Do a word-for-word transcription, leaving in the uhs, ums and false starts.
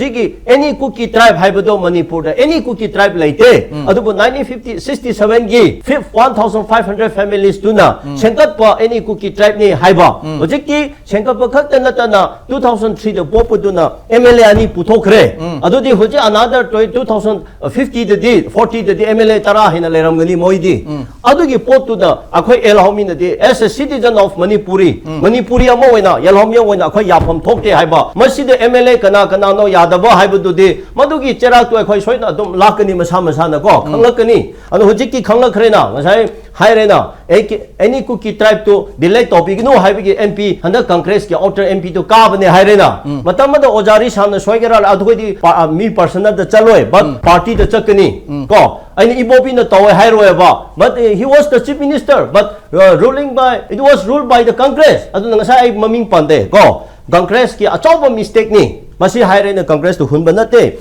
ꯁꯤꯒꯤ any Kuki tribe ꯍꯥꯏꯕꯗꯣ ꯃꯅꯤꯄꯨꯔꯗ any Kuki tribe ꯂꯩꯇꯦ꯫ ꯑꯗꯨꯕꯨ nineteen fifty, sixty seven ꯒꯤ fifth one thousand five hundred families ꯇꯨꯅ ꯁꯦꯝꯒꯠꯄ any Kuki tribe ꯅꯤ ꯍꯥꯏꯕ꯫ ꯍꯧꯖꯤꯛꯇꯤ ꯁꯦꯝꯒꯠꯄ ꯈꯛꯇ ꯅꯠꯇꯅ two thousand three the ꯄꯣꯛꯄꯗꯨꯅ M L A ꯑꯅꯤ ꯄꯨꯊꯣꯛꯈ꯭ꯔꯦ꯫ ꯑꯗꯨꯗꯤ ꯍꯧꯖꯤꯛ another two thousand fifty ꯗꯗꯤ, forty ꯗꯗꯤ M L A ꯇꯔꯥ ꯍꯦꯟꯅ ꯂꯩꯔꯝꯒꯅꯤ ꯃꯣꯏꯗꯤ꯫ ꯑꯗꯨꯒꯤ ꯄꯣꯠꯇꯨꯗ ꯑꯩꯈꯣꯏ ꯌꯦꯜꯍꯧꯃꯤꯅꯗꯤ, as a citizen of Manipuri, Manipuri ꯑꯃ ꯑꯣꯏꯅ, ꯌꯦꯜꯍꯧꯃꯤ ꯑꯣꯏꯅ ꯑꯩꯈꯣꯏ ꯌꯥꯐꯝ ꯊꯣꯛꯇꯦ ꯍꯥꯏꯕ꯫ ꯃꯁꯤꯗ M L A ꯀꯅꯥ ꯀꯅꯥꯅꯣ ꯌꯥꯗꯕ ꯍꯥꯏꯕꯗꯨꯗꯤ, ꯃꯗꯨꯒꯤ ꯆꯩꯔꯥꯛꯇꯨ ꯑꯩꯈꯣꯏ ꯁꯣꯏꯗꯅ ꯑꯗꯨꯝ ꯂꯥꯛꯀꯅꯤ, ꯃꯁꯥ ꯃꯁꯥꯅ ꯀꯣ, ꯈꯪꯂꯛꯀꯅꯤ꯫ ꯑꯗꯣ ꯍꯧꯖꯤꯛꯇꯤ ꯈꯪꯂꯛꯈ꯭ꯔꯦꯅ, ꯉꯁꯥꯏ ꯍꯥꯏꯔꯦꯅ, ꯑꯦ, ꯀꯤ-, any Kuki tribe two delete ꯇꯧꯕꯤꯒꯅꯨ ꯍꯥꯏꯕꯒꯤ M P, ꯍꯟꯗꯛ Congress ꯀꯤ outer M P ꯇꯨ ꯀꯥꯕꯅꯦ ꯍꯥꯏꯔꯦꯅ꯫ ꯃꯇꯝ ꯑꯃꯗ ꯑꯣꯖꯥ ꯔꯤꯁꯥꯝꯅ ꯁꯣꯏꯒꯦꯔꯥ, ꯑꯗꯨꯈꯣꯏꯗꯤ ꯄꯥ-, ꯑ, ꯃꯤ personal ꯗ ꯆꯠꯂꯣꯏ, but party ꯗ ꯆꯠꯀꯅꯤ꯫ ꯀꯣ, ꯑꯩꯅ ꯏꯕꯣꯕꯤꯅ ꯇꯧꯋꯦ ꯍꯥꯏꯔꯣꯏꯕ, but, uh, he was the chief minister, but, uh, ruling by, it was ruled by the Congress꯫ ꯑꯗꯨꯅ ꯉꯁꯥꯏ ꯑꯩ ꯃꯃꯤꯡ ꯄꯟꯗꯦ ꯀꯣ, Congress ꯀꯤ ꯑꯆꯧꯕ mistake ꯅꯤ꯫ ꯃꯁꯤ ꯍꯥꯏꯔꯦꯅ Congress ꯇꯨ ꯍꯨꯟꯕ ꯅꯠꯇꯦ꯫